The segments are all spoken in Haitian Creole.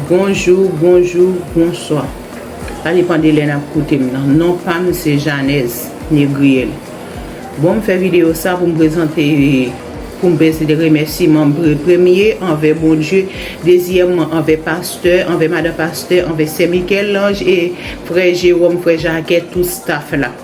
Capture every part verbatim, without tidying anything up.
Bonjou, bonjou, bonswa. Sa depann de lè n ap koute m nan. Non pa m se Janez Negriel. Bon, m fè videyo sa pou m prezante, pou m prezante remèsiman m pre-, premye anvè Bondye, dezyèmman anvè pastè, anvè madan pastè, anvè sè Michel-Ange e frè Jérôme, frè Jacques, tout staff la.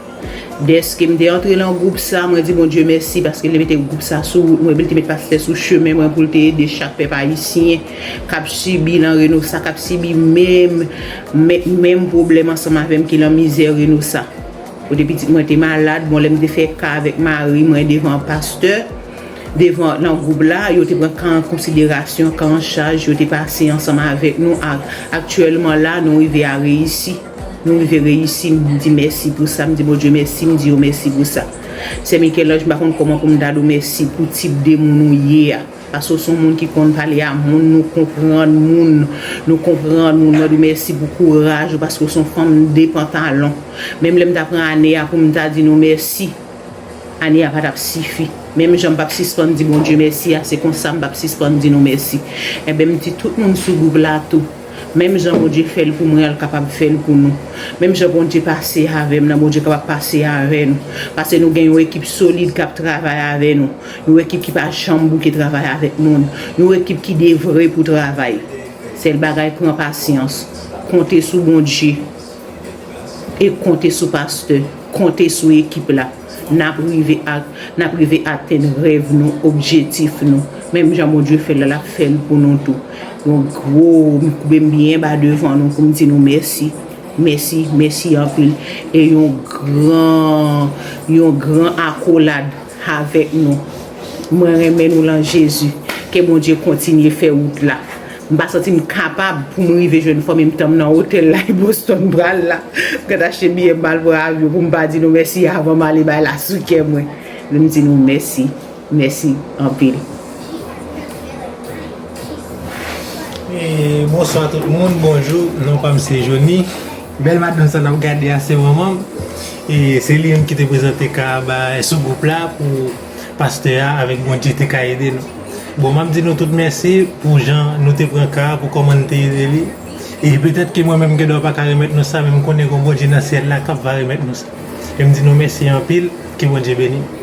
Dèske m te antre nan gwoup sa, mwen di Bondye mèsi paske li mete gwoup sa sou wout mwen, epi li te met pastè sou chemen mwen pou l te ede chak pèp ayisyen k ap sibi nan Reno sa, k ap sibi menm, men-, menm pwoblèm ansanm avè m ki nan mizè Reno sa. Kote pitit mwen te malad, bon, lè m te fè ka avèk mari mwen devan pastè, devan, nan gwoup la, yo te pran ka an konsiderasyon, ka an chaj, yo te pase ansanm avèk nou. A-, aktyèlman la, nou rive a reyisi. Nou rive reyisi, m di mèsi pou sa, m di Bondye mèsi, m di yo mèsi pou sa. Sè Michel-Ange, m pa konn kòman pou m ta di w mèsi pou tip de moun ou ye a. Paske w se yon moun ki konn pale a moun, nou konprann moun, nou konprann moun. Mwen di w mèsi pou kouraj ou, paske w se yon fanm de pantalon. Menm lè m ta pran ane a pou m ta di nou mèsi, ane a pa t ap sifi. Menm jan m p ap sispann di Bondye mèsi a, se konsa m p ap sispann di nou mèsi. Enben, m di tout moun sou gwoup la tou, menm jan Bondye fè l pou mwen an, l kapab fè l pou nou. Menm jan Bondye pase avè m nan, Bondye kapab pase avè nou. Paske nou gen yon ekip solid k ap travay avè nou. Yon ekip ki pa janm bouke travay avèk moun. Yon ekip ki devre pou travay. Sèl bagay, pran pasyans. Konte sou Bondye. E konte sou pastè. Konte sou ekip la. N ap rive a, n ap rive atenn rèv nou, objektif nou. Menm jan Bondye fè l la, l ap fè l pou nou tou. Yon gwo, m koube m byen ba devan nou pou m di nou mèsi. Mèsi, mèsi anpil. E yon gran, yon gran akolad avèk nou. Mwen renmen nou lan Jezi. Ke Bondye kontinye fè wout la. M pa santi m kapab pou m rive jwenn fanmi m tan m nan otèl la e Boston pral la. M gentan achte biyè m al pran avyon pou m pa di nou mèsi avan m ale bay la sou kè mwen. Men m di nou mèsi. Mèsi anpil. E, bonswa tout moun, bonjou, non pa m se Johnny. Bèl madanm sa n ap gade a se manman m. E se li menm ki te prezante ka a bay sou gwoup la pou pastè a avèk Bondye te ka ede nou. Bon, m ap di nou tout mèsi pou jan nou te pran ka a, pou kòman n te ede li. E petèt ke mwen menm gen dwa pa ka remèt nou sa, men m konnen gen yon Bondye nan syèl la k ap va remèt nou sa. E m di nou mèsi anpil, ke Bondye beni nou.